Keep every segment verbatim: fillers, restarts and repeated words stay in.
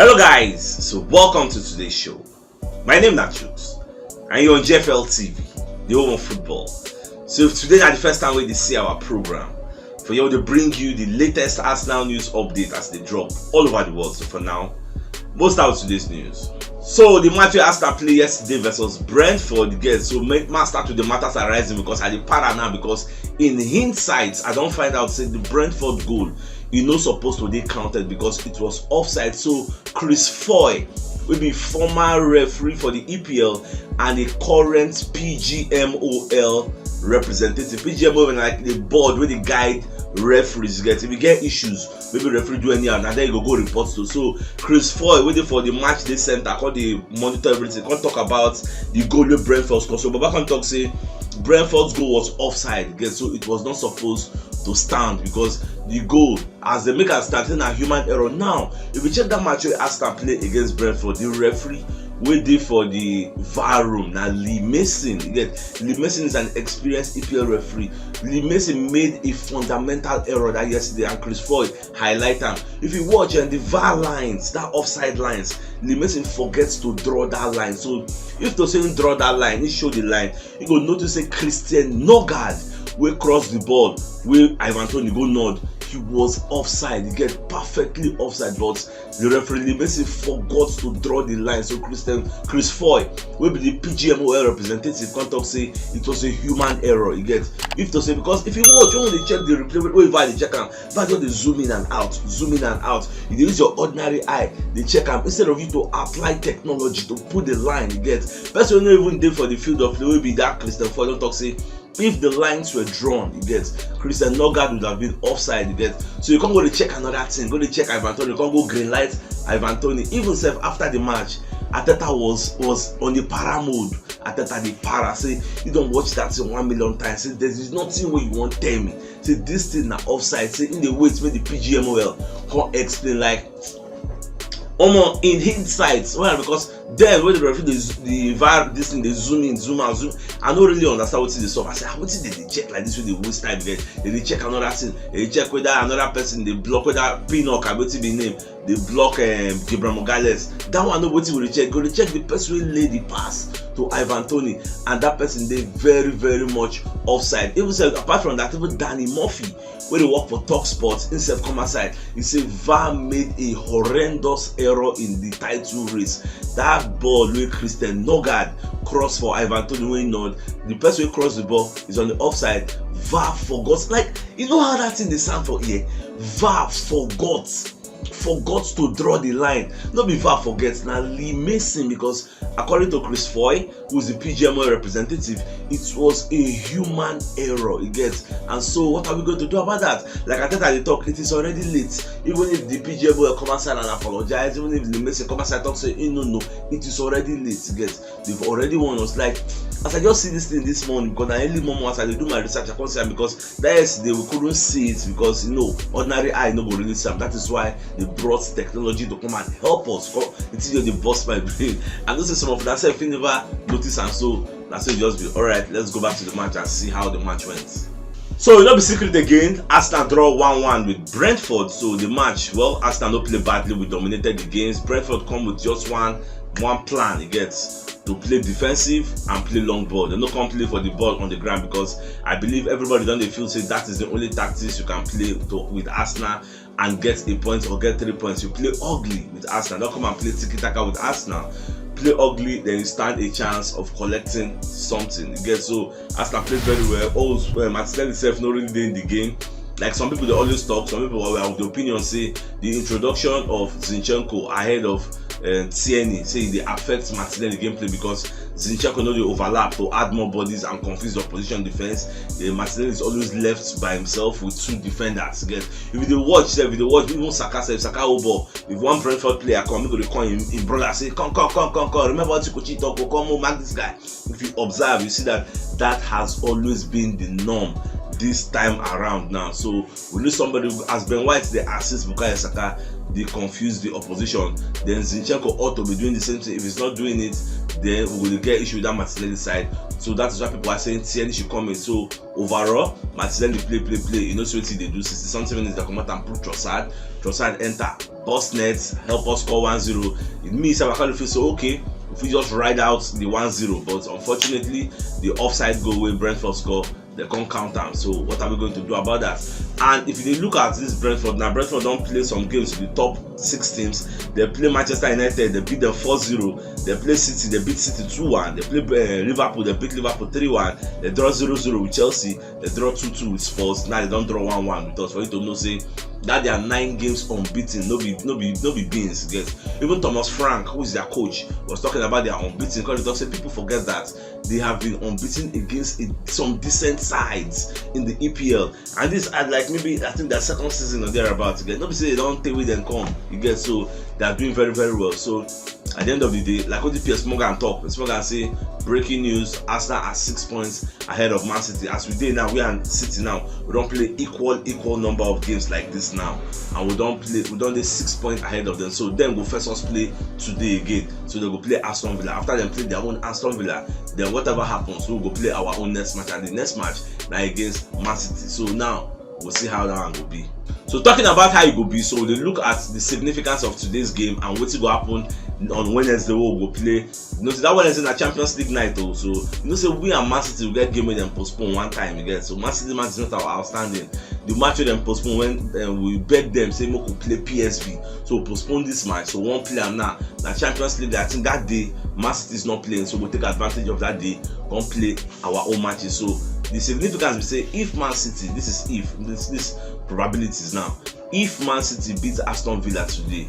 Hello guys, so welcome to today's show. My name na Chuks and you're on G F L T V, the home of football. So if today na the first time wey you dey see our program, for here we dey bring you the latest Arsenal news update as they drop all over the world. So for now, most out today's news. So the match wey Arsenal play yesterday versus Brentford, get so make man start with the matters arising because I dey para now because in hindsight I don find out say the Brentford goal e no suppose to dey counted because it was offside. So Chris Foy, wey be former referee for the E P L and a current P G M O L representative, P G M O L na like the board wey dey guide referees. Get if you get issues, maybe referee do anyhow, na there you go go report to. So Chris Foy, wey dey for the match day center, come dey monitor everything, come talk about the goal wey Brentford score. So Baba come talk say Brentford's goal was offside, get so it was not supposed to stand because the goal as dem make am start say na human error. Now if you check that match wey Arsenal play against Brentford, the referee wey dey for the var room na Lee Mason. You get Lee Mason is an experienced E P L referee. Lee Mason made a fundamental error that yesterday and Chris Foy highlight am. If you watch and the var lines, that offside lines, Lee Mason forgets to draw that line. So if to say him draw that line, he show the line, you go notice say Christian Nørgaard wey cross the ball, wey Ivan Toney go nod, he was offside. He get perfectly offside, but the referee Lee Mason forgot to draw the line. So Christian Chris Foy, wey be the P G M O L representative, come talk say it was a human error. You get if to say because if you watch when they check the replay, wey var dey check am, var just dey zoom in and out, zoom in and out. You dey use your ordinary eye dey check am instead of you to apply technology to put the line. You get person wey no even dey for the field of play, wey be that Christian Foy, don talk say if the lines were drawn, you get Christian Nørgaard would have been offside. You get so you come go dey check another thing, go dey check Ivan Toney, come go green light Ivan Toney. Even sef after the match, Arteta was was on the para mode. Arteta dey para say he don watch that thing one million times. Say there is nothing wey you wan tell me. Say this thing na offside. Say in the wait make the P G M O L come explain like omo in hindsight. Why? Because then when the referee dey z- the var this thing dey zoom in, zoom out, zoom, I no really understand wetin dey sup. I say ah, wetin dey dey check like this wey dey waste time? Then they dey check another thing. They dey check whether another person dey block, whether Pinnock abi wetin be name dey block um, Gabriel Magalhaes. That one no wetin we dey check. Go dey check the person wey lay the pass to Ivan Toney, and that person dey very very much offside. Even sef apart from that, even Danny Murphy wey dey work for Talk Sport, himself come outside. He say var made a horrendous error in the title race. That ball wey Christian Nørgaard cross for Ivan Toney wey nod, the person wey cross the ball is on the offside. Var forgot, like you know how that thing dey sound for ear. Var forgot forgot to draw the line. No be var forget, na Lee Mason, because according to Chris Foy, who is the P G M O L representative, it was a human error. You get, and so what are we going to do about that? Like I tell you, talk, it is already late. Even if the P G M O L come outside and apologize, even if Lee Mason come outside talk say, hey, no, no, it is already late. You get, they've already won us. Like as I just see this thing this morning, because I early morning as I dey do my research, I come see am because that yesterday we couldn't see it because you know ordinary eye no go really see am. That is why they brought technology to come and help us. Come, it's just dey burst my brain. I know say some of that sef fit never notice am, so na so e just be. Alright, let's go back to the match and see how the match went. So e no be secret again, Arsenal draw one one with Brentford. So the match, well, Arsenal no play badly. We dominated the games. Brentford come with just one one plan. You get, to play defensive and play long ball. They no come play for the ball on the ground because I believe everybody don dey feel say that is the only tactics you can play to, with Arsenal and get a point or get three points. You play ugly with Arsenal. Don't come and play tiki taka with Arsenal. Play ugly, then you stand a chance of collecting something. You get, so Arsenal played very well. Also, uh, Martinelli himself not really dey in the game. Like some people, they always talk. Some people were of the opinion say the introduction of Zinchenko ahead of uh, Tierney say e dey affect Martinelli gameplay because Zinchenko no dey overlap to add more bodies and confuse the opposition defense. The Martinelli is always left by himself with two defenders. Get, if you dey watch, if you dey watch, even Saka sef, Saka hold ball. If one Brentford player come, he go dey call him, him brother say, come, come, come, come, come. Remember what Kuchi talk, go come, oh, mark this guy. If you observe, you see that that has always been the norm this time around now. So we need somebody who, as Ben White dey assist Bukayo Saka, dey confuse the opposition. Then Zinchenko ought to be doing the same thing. If he's not doing it, then we will get issue with that Martinelli side. So that is why people are saying Tierney should come in. So overall, Martinelli play, play, play. You know, so wetin dey do, sixty something minutes, they come out and put Trossard. Trossard enter, burst net, help us score one zero. It means that we can feel so, okay, if we just ride out the one zero. But unfortunately, the offside goal wey Brentford score, they can't count them. So what are we going to do about that? And if you look at this Brentford now, Brentford don't play some games with the top six teams. They play Manchester United, they beat them four zero. They play City, they beat City two one. They play uh, Liverpool, they beat Liverpool three one. They draw zero zero with Chelsea. They draw two two with Spurs. Now they don't draw one one with us. For you to know, say that they are nine games unbeaten. No be, no be, no be beans. Get even Thomas Frank, who is their coach, was talking about their unbeaten. Because he say people forget that they have been unbeaten against some decent sides in the E P L. And this are like maybe I think their second season or thereabouts again. Nobody say they don't take with them come. You get, so they are doing very, very well. So at the end of the day, like what the Piers Morgan talk, Piers Morgan say breaking news: Arsenal are six points ahead of Man City. As we dey now, we and City now, we don't play equal equal number of games like this now, and we don't play we don't dey six points ahead of them. So them go first us play today again. So they go play Aston Villa. After them play their own Aston Villa, then whatever happens, we go play our own next match, and the next match now against Man City. So now we'll see how that one will be. So talking about how it will be, so they look at the significance of today's game and what will happen on Wednesday. We go play. You know, so that Wednesday na Champions League night also. You know, so we and Man City will get game with them postponed one time again. So Man City match is not our outstanding. The match with them postponed when uh, we beg them say make we play P S V. So we postpone this match. So one play am now. Na Champions League, I think that day Man City is not playing, so we take advantage of that day, come play our own matches. So the significance we say if Man City, this is if this this probabilities now, if Man City beat Aston Villa today,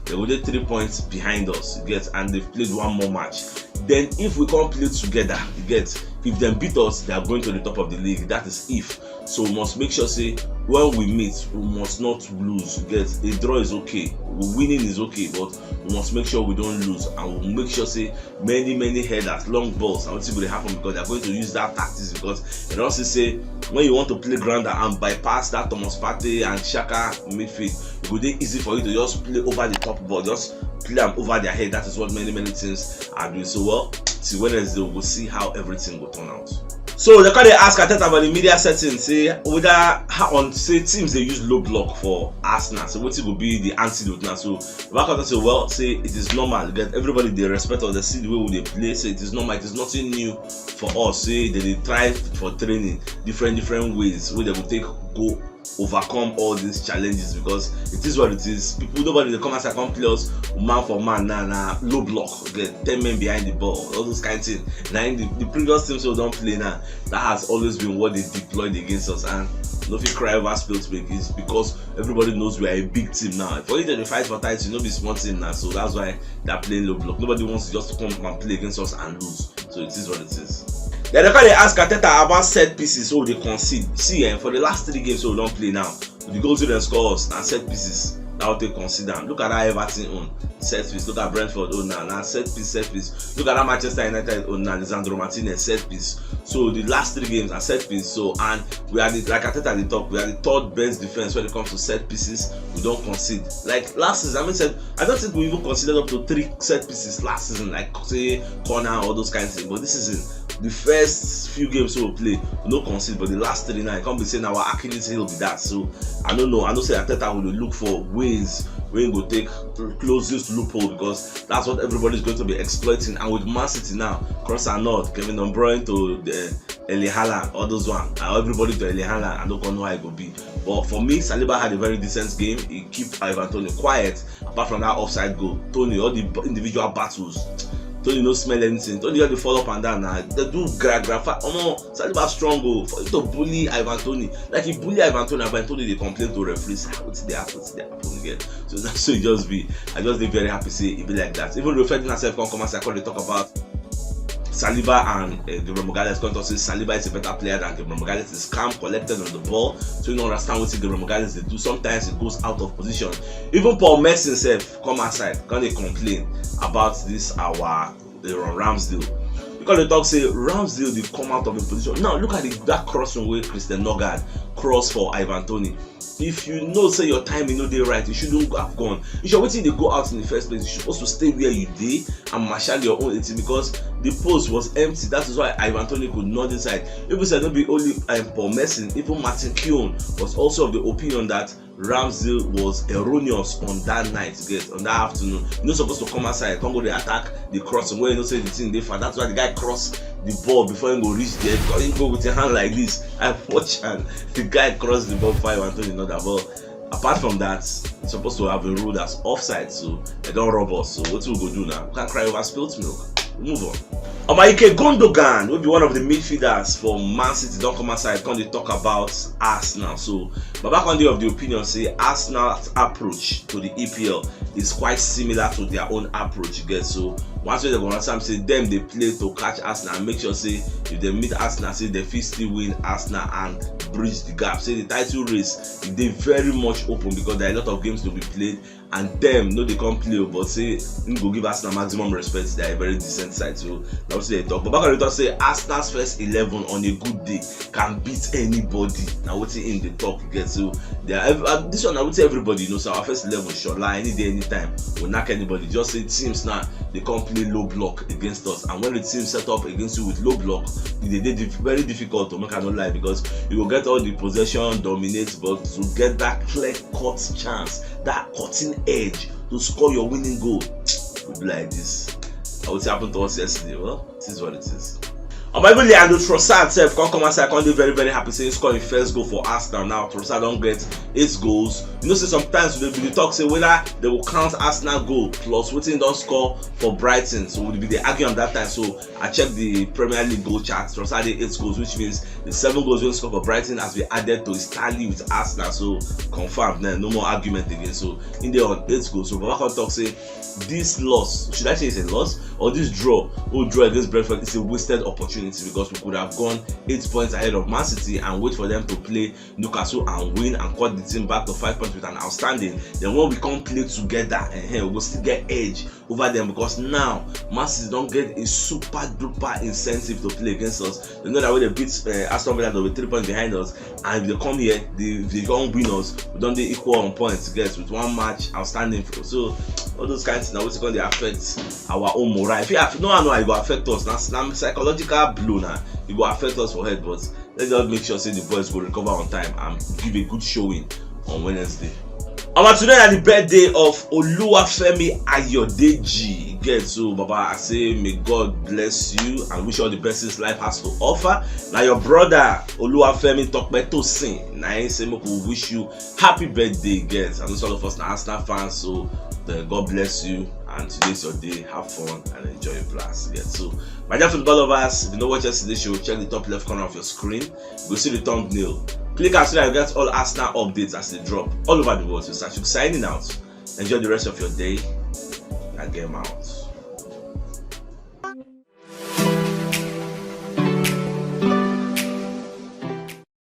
they will be three points behind us. You get, and they've played one more match. Then if we can't play together, you get, if they beat us, they are going to the top of the league. That is if. So we must make sure say when we meet, we must not lose. You get, a draw is okay, winning is okay, but we must make sure we don't lose, and we make sure say many many headers, long balls, and wetin go dey happen, because they are going to use that tactics, because they don't see say when you want to play grounder and bypass that Thomas Partey and Xhaka midfield, it go dey easy for you to just play over the top ball, just play am over their head. That is what many many teams are doing. So well, till Wednesday we go see how everything go turn out. So they come dey ask Arteta for the media setting, say whether how on say teams they use low block for Arsenal. So what it will be the antidote now? So Rebecca say, well, say it is normal. Get everybody they respect us, they see the way we they play. So it is normal. It is nothing new for us. Say they, they try for training different different ways where they will take go overcome all these challenges, because it is what it is. People, nobody they come as I come play us man for man now, now low block, get ten men behind the ball, all those kind of things. Now in the, the previous teams we don't play now, that has always been what they deployed against us. And no fit cry over spilt milk is because everybody knows we are a big team now. For you to fight for title, you know be small team now, so that's why they're playing low block. Nobody wants to just come and play against us and lose. So it is what it is. Then they come dey ask Arteta about set pieces, so they concede. See, eh, for the last three games, so we don't play now. The goals wey dem score us na set pieces. That will take consider am. Look at that Everton own set piece. Look at Brentford own now. Now set piece, set piece. Look at that Manchester United own now. Lisandro Martinez set piece. So the last three games are set piece. So and we are the, like Arteta dey talk, we are the third best defense when it comes to set pieces. We don't concede. Like last season, I mean, said I don't think we even considered up to three set pieces last season. Like say corner, all those kinds of things. But this season, the first few games we play, we no concede, but the last three now, I can't be saying our Achilles heel be that. So I don't know. I know say Arteta will look for ways wey go take close this loophole, because that's what everybody is going to be exploiting. And with Man City now, cross and not Kevin De Bruyne to the Erling Haaland, all those one, uh, everybody to Erling Haaland, I don't know how it go be. But for me, Saliba had a very decent game. He keep Ivan Toney quiet. Apart from that offside goal, Toney, all the individual battles, Toney no smell anything. Toney just dey fall up and down now. They do gra gra fa. Omo, Saliba strong o. For you to bully Ivan Toney, like he bully Ivan Toney, Ivan Toney dey complain to referees. Ah, wetin dey happen? Wetin dey happen again? So that's so it just be. I just dey very happy say e be like that. Even Rio Ferdinand sef come come as I come dey talk about Saliba and uh, Gabriel Magalhaes. Come talk say Saliba is a better player than Gabriel Magalhaes. Is calm, collected on the ball, so you don't understand what Gabriel Magalhaes dey do. Sometimes it goes out of position. Even Paul Merson sef come outside, come dey complain about this our Aaron Ramsdale. Because they talk say Ramsdale dey come out of a position. Now look at the, that crossing wey Christian Nørgaard cross for Ivan Toney. If you know say your timing no dey right, you shouldn't have gone. You should wetin dey go out in the first place. You supposed to stay where you dey and marshal your own eighty because the post was empty. That is why Ivan Toney could nod inside. Even say no be only um, Paul Merson, even Martin Keown was also of the opinion that Ramsdale was erroneous on that night, get on that afternoon. You no suppose to come outside, come go dey attack the crossing where you know say the thing dey far. That's why the guy cross the ball before he go reach there. He go with a hand like this. I watch and the guy cross the ball before Anthony another ball. Apart from that, it's supposed to have been ruled as offside, so they don't rob us. So what we go do now? We can't cry over spilt milk. We move on. Omaike Gundogan, who be one of the midfielders for Man City, don't come outside, come dey talk about Arsenal. So Baba Conde of the opinion say Arsenal's approach to the E P L is quite similar to their own approach. You get so once they go understand say them they play to catch Arsenal and make sure say if they meet Arsenal, say they fit still win Arsenal and bridge the gap. Say the title race is they very much open because there are a lot of games to be played and them no they come play, but say him go give Arsenal maximum respect. They are a very decent side, so na wetin they talk. But back on the talk say Arsenal's first eleven on a good day can beat anybody. Now wetin in the talk get so they are uh, this one. I would say everybody knows our first eleven sure like any day, anytime we knock anybody. Just say teams now they come play low block against us, and when the team set up against you with low block, it dey dey very difficult to make I no lie because you go get all the possession, dominate, but to get that clear cut chance, that cutting edge to score your winning goal, will be like this. I would say happened to us yesterday. Well, this is what it is. Omo, even Leandro Trossard sef come come outside, come dey very very happy say he score him first goal for Arsenal. Now Trossard don get eight goals. You know say sometimes we dey talk say whether they will count Arsenal goal plus wetin he don score for Brighton, so we be dey argue am that time. So I check the Premier League goal chart. Trossard dey eight goals, which means the seven goals wey he score for Brighton has been added to his tally with Arsenal. So confirmed, then no more argument again. So he dey on eight goals. So Baba come talk say this loss, should I say it's a loss, or this draw, oh draw against Brentford is a wasted opportunity because we could have gone eight points ahead of Man City and wait for them to play Newcastle and win and cut the team back to five points with an outstanding. Then when we come play together, eh, we go still get edge over them because now Man City don get a super duper incentive to play against us. They know that when they beat uh, Aston Villa, they'll be three points behind us, and if they come here, they, if they come win us, we don dey equal on points, get with one match outstanding. So all those kinds of things na wetin come dey affect our own morale. If you have no, I know it go affect us. Na na psychological blow na it go affect us for head, but let's just make sure say the boys go recover on time and give a good showing on Wednesday. Omo, today na the birthday of Oluwafemi Ayodeji. Get so, Baba, I say may God bless you and wish all the blessings life has to offer. Now your brother Oluwafemi Tokpe Tosin, na him say make we wish you happy birthday, get. I know some of us na Arsenal fans, so the God bless you and today's your day. Have fun and enjoy your blast, get. So my dear football lovers, if you no watch yesterday's show, check the top left corner of your screen. You go see the thumbnail. Click am so that you get all Arsenal updates as they drop all over the world. So Sachuk signing out. Enjoy the rest of your day. I get out.